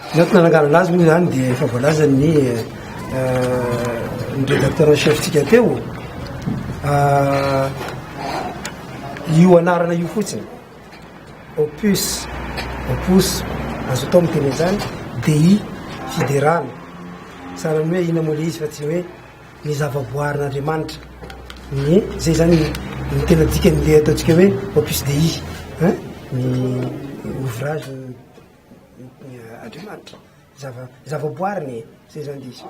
Ny antony nananganana azy moa izany dia efa voalazan'ny ny rédacteur en chef-tsika teo. Io anarana io fotsiny, opus, opus, azo atao miteny an'izany, Dei, fiderana. Sahala amin'ny hoe inona moa ilay izy fa tsy hoe ny zavaboarin'Andriamanitra. Ny, zay zany ny tena dikan'ilay ataontsika hoe opus Dei, hein, ny ouvrage Andriamanitra, zava, zavaboariny e, zay zany le izy.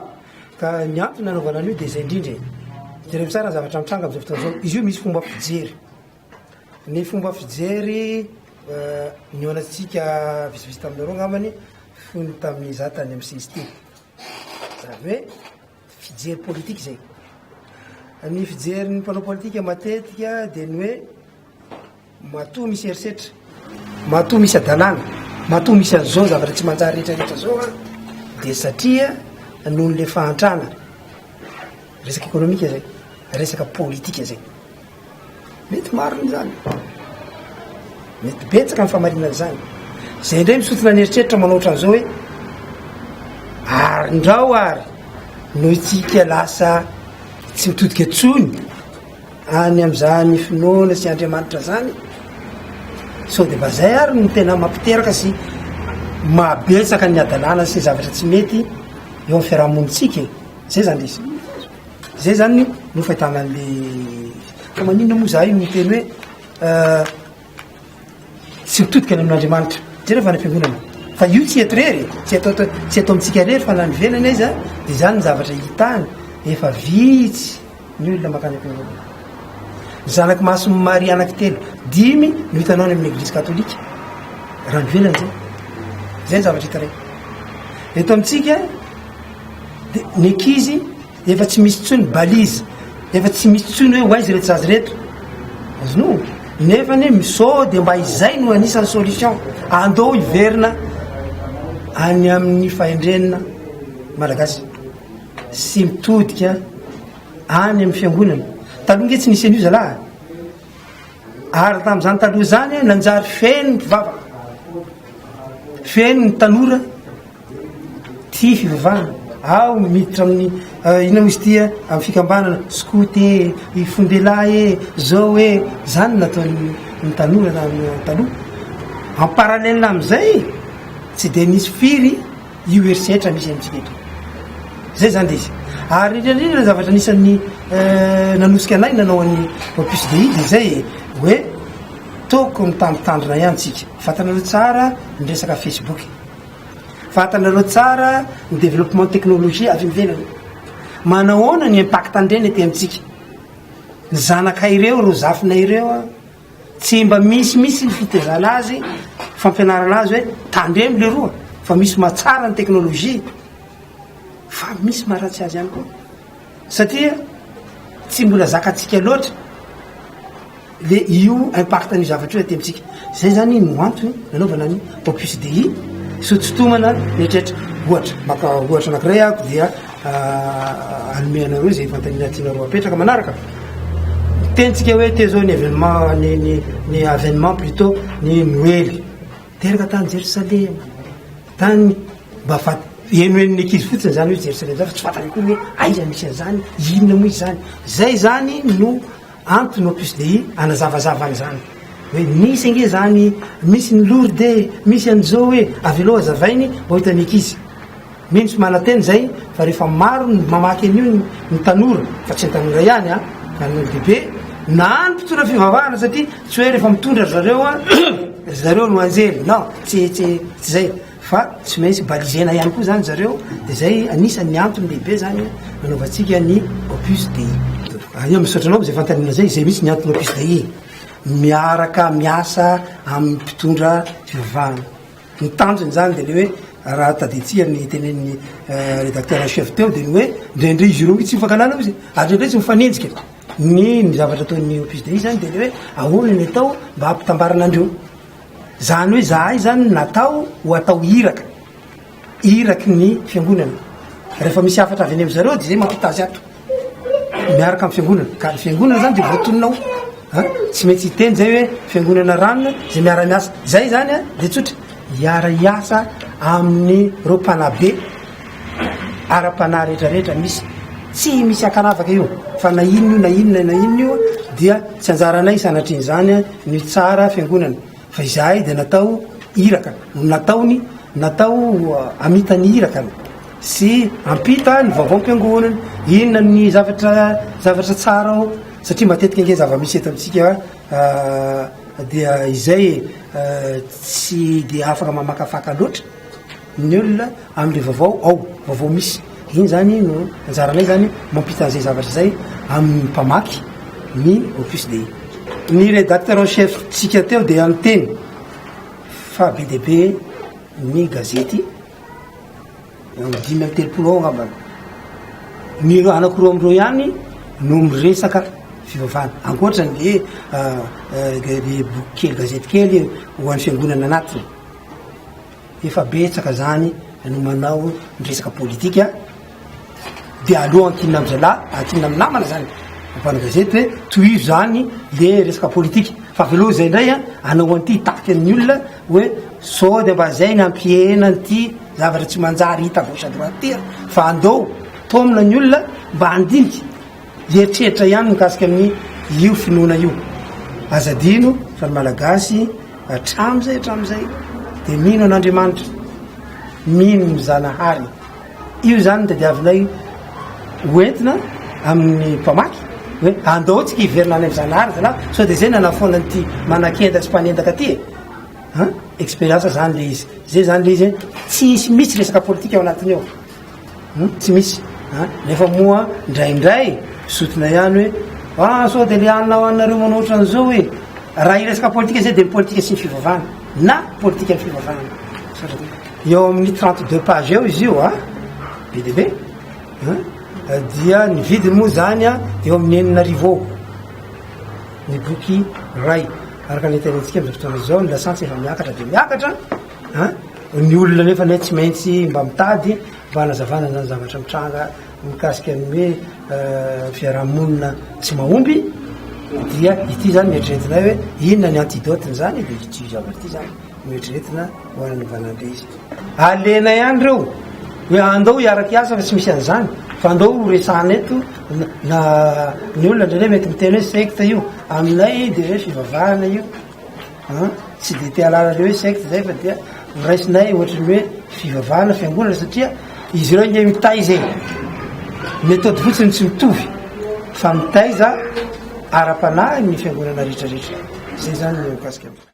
Ka ny antony nanaovana an'io de zay indrindra e, jereo tsara ny zavatra mitranga am'zao fotoana zao, izy io misy fomba fijery, ny fomba fijery nihaonantsika vitsivitsy taminareo angambany fony tamin'ny za tany amy CST, zany hoe fijery politika zay, ny fijerin'ny mpanao politika matetika de ny hoe Matoa misy herisetra, matoa misy hadalana, matoa misy an'izao zavatra tsy manjary rehetra rehetra zao an, dia satria noho le fahantrana, resaka ekonomika zay, resaka politika zay. Mety marina izany, mety betsaka ny fahamarinana izany. Zay indray misotona ny eritreritra manao ohatran'izao hoe, ary ndrao ary noho itsika lasa tsy mitodika intsony Any amin'izany finoana sy Andriamanitra zany, sao de mba zay ary no tena mampiteraka sy mahabetsaka ny hadalana sy ny zavatra tsy mety eo amin'ny fiarahamonintsika e, zay zany le izy, zay zany no fahitana an'le, fa maninona moa zahay no miteny hoe Tsy mitodika any amin'Andriamanitra. Jereo fa any am-piangonana. Fa io tsy eto irery e, tsy eto tsy eto amintsika irery fa na any ivelany aiza dia izany ny zavatra hita any, efa vitsy ny olona mankany am-piangonana. Ny zanak'i Masin'i Maria anankitelo, dimy no hitanao any amin'ny eglizy katolika, raha any ivelany izay. Izay ny zavatra hitanay. Eto amintsika dia ny ankizy Efa tsy misy intsony balise, efa tsy misy intsony hoe ho aiza ireto zaza ireto. Azonao? Nefa anie sao dia mba izay no anisan'ny solution. Andao hiverina any amin'ny fahendrena malagasy sy mitodika any amin'ny fiangonana. Taloha nge tsy nisy an'io zalahy. Ary tamin'izany taloha izany nanjary feno ny mpivavaka, feno ny tanora. Tia fivavahana, ao miditra amin'ny inona moa izy ity a, amin'ny fikambanana skoto e, i fondelahy e, zao e, zany no nataon'ny ny tanora taloha. En parallèle amin'izay tsy dia nisy firy io herisetra misy amintsika eto. Zay zany le izy. Ary indrindra indrindra ny zavatra anisan'ny nanosika anay nanao an'ny Opus Dei dia zay e, hoe tokony mitandritandrina ihany tsika. Fantanareo tsara ny resaka Facebook. Fantanareo tsara ny développement technologie avy ivelany. Manahoana ny impact an'ireny aty amintsika? Ny zanakay ireo, ireo zafinay ireo an, tsy mba misy mihitsy ny fitaizana azy, fampianarana azy hoe tandremo leroa fa misy mahatsara ny technologie fa misy maharatsy azy ihany koa. Satria tsy mbola zakantsika loatra. Le io impact an'io zavatra io aty amintsika. Zay zany no antony nanaovana ny Opus Dei, sototomana ny eritreritra. Ohatra, maka ohatra anankiray aho dia hanome anareo izay fanontaniana tianareo apetraka manaraka. Mitentsika hoe teo zao ny événement, ny ny ny avènement plutôt ny Noely. Teraka tany Jerosalema, tany mba fa henohenon'ny ankizy fotsiny zany hoe Jerosalema zany fa tsy fantany akory hoe aiza misy an'izany, inona moa izany. Zay zany no Antony Opus Dei hanazavazava an'izany hoe misy ange izany, misy ny Lourdes e, misy an'izao e, avelao hazavainy mba ho hitan'ny ankizy. Mino sy manantena izay fa rehefa maro ny mamaky an'io ny tanora, fa tsy ny tanora ihany an, fa ny olon-dehibe, na ny mpitondra fivavahana satria tsy hoe rehefa mitondra ry zareo an, ry zareo no anjely, non, tsy tsy tsy izay. Fa tsy maintsy balisena ihany koa zany zareo de zay anisan'ny antony lehibe zany nanaovantsika ny Opus Dei. Aia misaotra anao amzay fanontaniana zay, zay mihitsy ny antony Opus Dei, miaraka miasa amin'ny mpitondra fivavahana. Ny tanjony zany de le hoe raha tadidintsika ny tenenin'ny rédacteur en chef teo de ny hoe indraindray izy ireo tsy mifankahalala ozy ary indraindray tsy mifanenjika. Ny ny zavatra ataon'ny Opus Dei zany de le hoe ahoana ny atao mba hampitambarana andreo. Zany hoe zahay zany natao ho atao iraka, iraky ny fiangonana. Rehefa misy hafatra avy any amin'ny zareo dia zay mampita azy ato, miaraka amin'ny fiangonana. Ka ny fiangonana zany dia voatonona ao, an, tsy maintsy hiteny zay hoe fiangonana ranona zay miara-miasa. Zay zany an, dia tsotra, hiara-hiasa. amin'ireo mpanabe ara-panahy rehetra rehetra misy. Tsy misy ankanavaka io fa na inona io na inona na inona io dia tsy anjaranay sanatrian'izany ny mitsara fiangonana fa izahay dia natao iraka, nataony natao hamita ny irakany sy hampita ny vaovaom-piangonana, inona ny zavatra zavatra tsara ao satria matetika ange zava-misy eto amintsika dia izay e, tsy dia afaka mamakafaka loatra ny olona amin'ilay vaovao ao, vaovao misy. Iny zany no anjaranay zany mampita an'izay zavatra izay amin'ny mpamaky ny Opus Dei. Ny rédacteur en chef tsika teo dia niteny fa be dia be ny gazety eo amin'ny 35 ao angambany. Ny anankiroa amin'ireo ihany no miresaka fivavahana, ankoatra ny le boky kely, gazety kely ho an'ny fiangonana anatiny. Efa betsaka zany no manao ny resaka politika de aleo ankinina am zalahy, ankinina am namana zany mpanao gazety hoe tohizo zany le resaka politika fa avelao zay ndray an anao an'ity hitaky amin'ny olona hoe sao de mba zay ny hampihena an'ity zavatra tsy manjary hita gauche à droite ty fa andao taomina ny olona mba handinika hieritreritra ihany mikasika amin'ny io finoana io. Aza adino fa ny Malagasy hatramin'izay hatramin'izay dia mino an'Andriamanitra, mino ny Zanahary. Io izany no tadiavinay hoentina amin'ny mpamaky hoe andao tsika hiverina any amin'ny Zanahary zalahy sao dia izay nanafoana an'ity manakenda sy mpanendaka ty e. An? Expérience zany le izy. Zay zany le izy, tsy hisy mihitsy resaka politika ao anatiny ao. Hum, tsy misy an, nefa moa indraindray zotina ihany hoe ah sao de le hanina ho anareo manao ohatran'izao e, raha hiresaka politika zay de ny politika sy ny fivavahana na politika ny fivavahana. Misaotra tompoko. Eo amin'ny 32 pages eo izy io an, be dia be an, dia ny vidiny moa zany an eo amin'ny 6000 eo ny boky iray, araka ny tenentsika amin'izao fotoana izao ny lasantsy efa miakatra dia miakatra an. Ny olona nefa anie tsy maintsy mba mitady mba hanazavana an'izany zavatra mitranga mikasika ny hoe fiarahamonina tsy mahomby dia ity zany no eritreretinay hoe inona ny antidote-n'izany dia ity zavatra ity zany no eritreretina ho anaovana an'ilay izy. Alena ihany ireo hoe andao hiaraka hiasa fa tsy misy an'izany fa andao ho resahana eto na ny olona indraindray mety miteny hoe secte io, aminay dia hoe fivavahana io. An, tsy dia te hahalala le hoe secte zay fa dia horaisinay ohatry ny hoe fivavahana, fiangonana satria izy ireo ange mitaiza e, méthode fotsiny tsy mitovy fa mitaiza ara-panahy ny fiangonana rehetra rehetra, zay zany no mikasika.